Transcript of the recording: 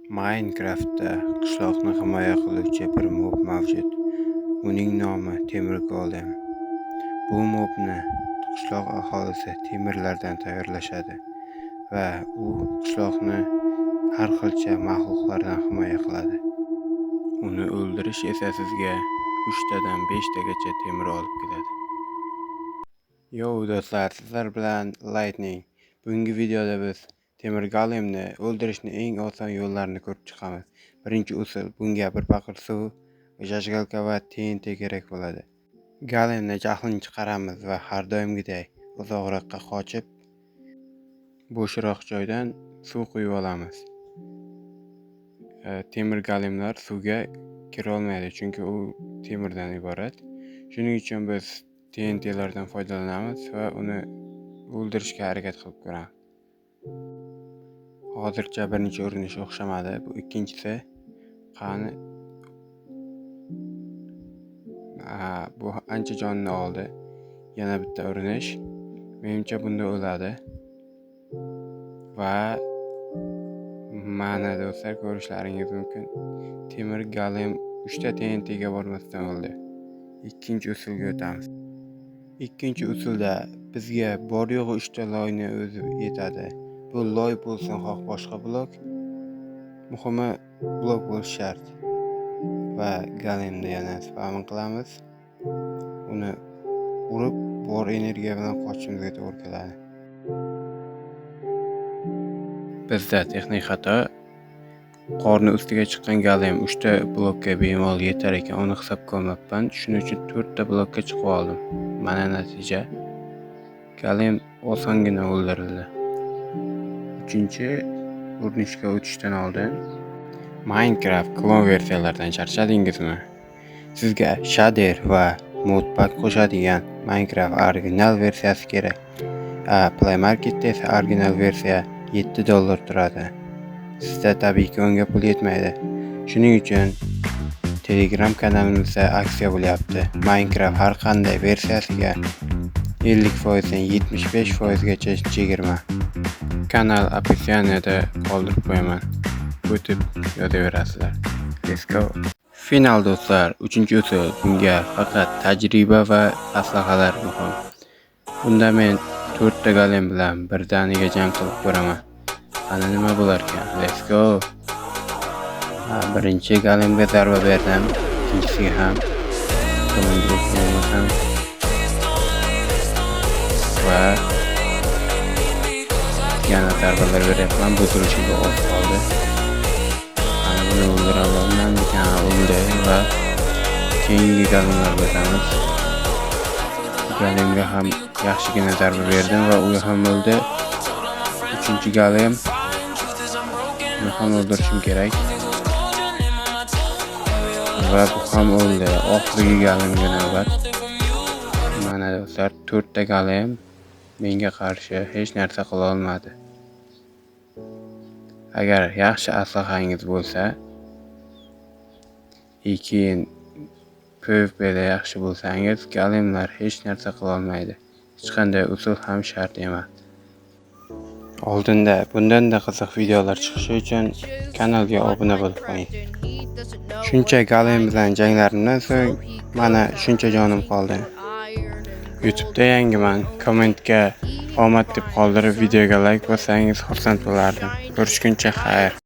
Minecraftda qishloqni himoya qiluvchi bir mob mavjud. Uning nomi Temir Golem. Bu mobni qishloq aholisi temirlardan tayyorlashadi va u qishloqni har xilcha maxluqlardan himoya qiladi. Uni o'ldirish esa sizga 3 tadan 5 tagacha temir olib keladi. Yo do'stlar, sizlar bilan Lightning. Bugungi videoda biz Temir Golemni o'ldirishni eng oson yo'llarini ko'rib chiqamiz. Birinchi usul: bunga bir paqir suv, зажигалка va TNT kerak bo'ladi. Golemni jahlini chiqaramiz va har doimgiday uzoqroqqa qochib, bo'shroq joydan suv quyib olamiz. Temir golemlar suvga kira olmaydi, chunki u temirdan iborat. Shuning uchun biz TNTlardan foydalanamiz va uni o'ldirishga harakat qilib ko'ramiz. Hozircha birinchi urinish o'xshamadi. Bu ikkinchisi. Qani? Ha, bu ancha jonini oldi. Yana bitta urinish. Menimcha, bunda o'ladi. Va mana do'stlar, ko'rishlaringiz mumkin. Temir golem 3 ta TNTga bormasdan o'ldi. Ikkinchi usulga o'tamiz. Ikkinchi usulda bizga bor yo'g'i 3 ta loyni o'zi yetadi. Bu loy bo'lsin, xoh boshqa blok. Muhimi, blok bo'lishi shart. Va golemni yana spawn qilamiz. Uni urib, bor energiya bilan qochishimizga to'g'ri keladi. Bizda texnik xato. Qorni ustiga chiqqan golem 3 ta blokka bemalol yetar ekan, uni hisobga olmabman. Shuning uchun 4 ta blokka chiqib oldim. Mana natija. Golem osongina o'ldirildi. Uchinchi urinishga o'tishdan oldin, Minecraft klon versiyalardan charchadingizmi? Sizga shader va modpack qo'shadigan Minecraft original versiyasi kerak. Play Marketda esa original versiya 7 dollar turadi. Sizda tabiiyki unga pul yetmaydi. Shuning uchun Telegram kanalimizda aksiya bo'lyapti. Minecraft har qanday versiyasiga 50% dan 75% gacha chegirma. Kanal описание da qoldirib qo'yaman. O'tib yozaverasizlar. Let's go. Final do'stlar, uchinchi usul. Bunga faqat tajriba va aslahalar muhim. Unda men to'rtta golem bilan birdaniga jang qilib ko'raman. Qani, nima bo'larkan? Let's go. Ha, birinchi golemga zarba berdim, ikkinchisiga ham. Bo'lmasam va yana zarbalar beryapman. Buzilishiga oz qoldi. Qani, buni o'ldira ololmamikan? O'ldi va keyingi golemlarga o'tamiz. Golemga ham yaxshigina zarba berdim va u ham o'ldi. Uchinchi golem. Uni ham o'ldirishim kerak. Va bu ham o'ldi. Oxirgi golemga navbat. Mana do'stlar, to'rtta golem menga qarshi hech narsa qila olmadi. Agar yaxshi aslahangiz bo'lsa, keyin PvPda yaxshi bo'lsangiz, golemlar hech narsa qila olmaydi. Hech qanday usul ham shart emas. Oldinda bundanda qiziq videolar chiqishi uchun kanalga obuna bo'lib qo'ying. Shuncha golem bilan janglarimdan so'ng mana shuncha jonim qoldi. YouTube'da yangiman. Kommentga omad deb qoldirib, videoga like bossangiz, xursand bo'lardim. Ko'rishguncha xayr.